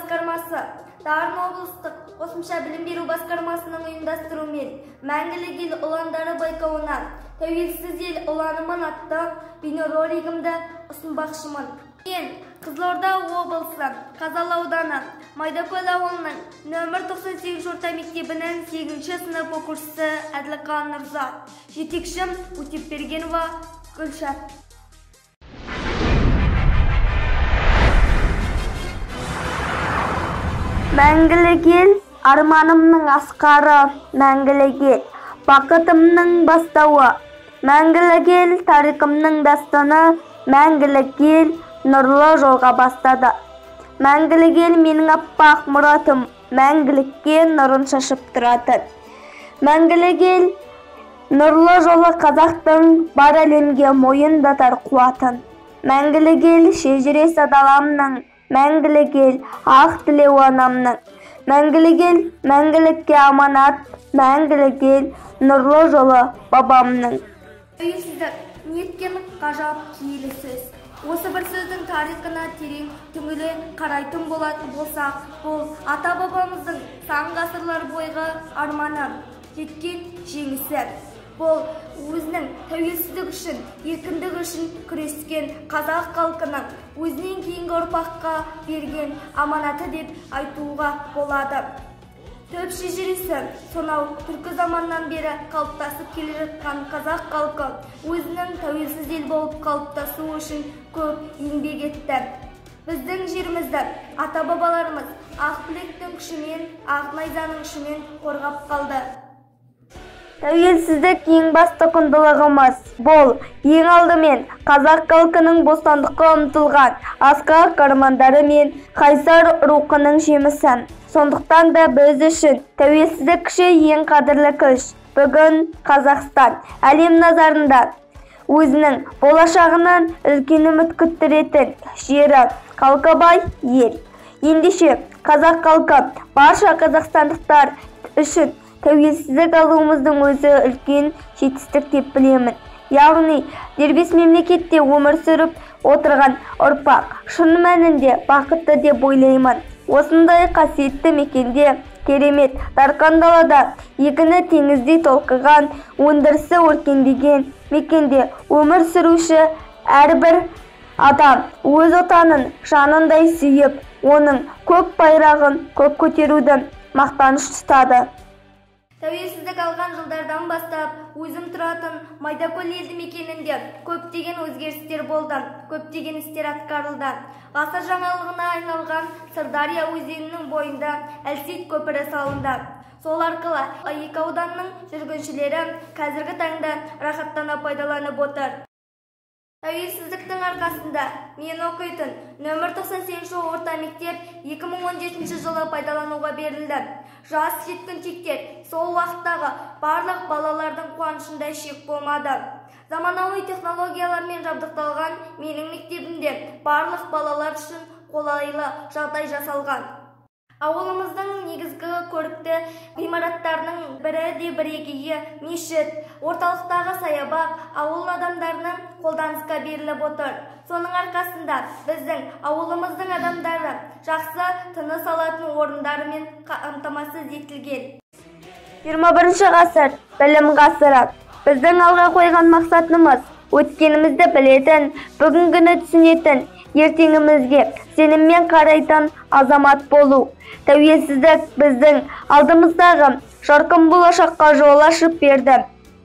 басқармасы, Дарын облыстық қосымша білім беру басқармасының ұйымдастыруымен Мәңгілік ел ұландары байқауына Тәуелсіз ел ұланымын атты бейнеролигімді ұсынбақшымын. Мен Қызылорда облысы Қазалы ауданы Майдакөл ауылының нөмір 98 орта мектебінің 8-ші сынып оқушысы Әділқан Нұрзат, жетекшім Өтепбергенова Гүлшат. Мәңгілік ел арманымның асқары, мәңгілік ел бақытымның бастауы, мәңгілік ел тарихымның дастаны, мәңгілік ел нұрлы жолға бастады. Мәңгілік ел менің аппақ мұратым, мәңгілікке нұрын шашып тұратын. Мәңгілік ел нұрлы жолы қазақтың бар әлемге мойындатар қуатын. Мәңгілік ел шежіресі даламның, мәңгілік ел ақ тілеуі анамның. Мәңгілік ел мәңгілікке аманат, мәңгілік ел нұрлы жолы бабамның. Тәуелсіздік неткен ғажап киелі сөз. Осы бір сөздің тарихына терең түңіле қарайтын болатын болсақ, бұл ата-бабамыздың сан ғасырлар бойғы арманы, жеткен жеңісі. Бұл өзінің тәуелсіздік үшін, еркіндік үшін күрескен қазақ халқының өзінен кейінгі ұрпаққа берген аманаты деп айтуға болады. Түп шежіресі сонау түркі заманнан бері қалыптасып келе жатқан қазақ халқы өзінің тәуелсіз ел болып қалыптасуы үшін көп еңбек етті. Біздің жерімізді ата-бабаларымыз ақ білектің күшімен, ақ найзаның күшімен қорғап қалды. Тәуелсіздік ең басты құндылығымыз. Бұл ең алдымен қазақ халқының бостандыққа ұмтылған асқақ армандары мен қайсар рухының жемісі. Сондықтан да біз үшін тәуелсіздік күші ең қадірлі күш. Бүгін Қазақстан әлем назарында өзінің болашағынан үлкен үміт күттіретін жері, халқы бай ел. Ендеше қазақ халқы барша қазақстандықтар үшін тәуелсіздік алуымыздың өзі үлкен жетістік деп білемін. Яғни дербес мемлекетте өмір сүріп отырған ұрпақ шын мәнінде бақытты деп ойлаймын. Осындай қасиетті мекенде, керемет дарқан далада, егіні теңіздей толқыған, өндірісі өркендеген мекенде өмір сүруші әрбір адам өз отанын жанындай сүйіп, оның көк байрағын көп көтеруді мақтаныш тұтады. Тәуелсіздік алған жылдардан бастап, өзім тұратын Майдакөл елді мекенінде көптеген өзгерістер болды, көптеген істер атқарылды. Ғасыр жаңалығына айналған Сырдария өзенінің бойында Әлсейіт көпірі салынды. Сол арқылы екі ауданның жүргіншілері қазіргі таңда рахаттана пайдаланып отыр. Тәуелсіздіктің арқасында мен оқитын нөмір 98 орта мектеп 2017 жылы пайдалануға берілді. Жас жеткіншектер сол уақыттағы барлық балалардың қуанышында шек болмады. Заманауи технологиялармен жабдықталған менің мектебімде барлық балалар үшін қолайлы жағдай жасалған. Ауылымыздың негізгі көрікті ғимараттарының бірі де бірегейі мешіт, орталықтағы саябақ ауыл адамдарының қолданысқа беріліп отыр. Соның арқасында біздің ауылымыздың адамдары жақсы тыныс алатын орындарымен қамтамасыз етілген. 21-ші ғасыр білім ғасыры. Біздің алға қойған мақсатымыз өткенімізді білетін, бүгінгіні түсінетін, ертеңімізге сеніммен қарайтын азамат болу. Тәуелсіздік біздің алдымыздағы жарқын болашаққа жол ашып берді.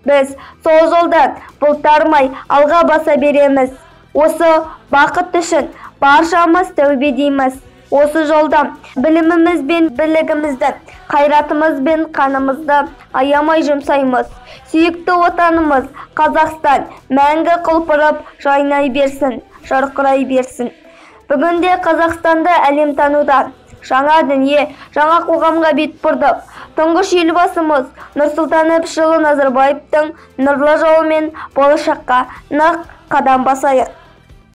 Біз сол жолда бұлтармай алға баса береміз. Осы бақыт үшін баршамыз тәубе дейміз. Осы жолда біліміміз бен білігімізді, қайратымыз бен қанымызды аямай жұмсаймыз. Сүйікті отанымыз Қазақстан мәңгі құлпырып жайнай берсін, жарқырай берсін. Бүгінде Қазақстанды әлем тануда. Жаңа дүние, жаңа қоғамға бет бұрдық. Тұңғыш елбасымыз Нұрсұлтан Әбішұлы Назарбаевтың нұрлы жолымен болашаққа нық қадам басайық.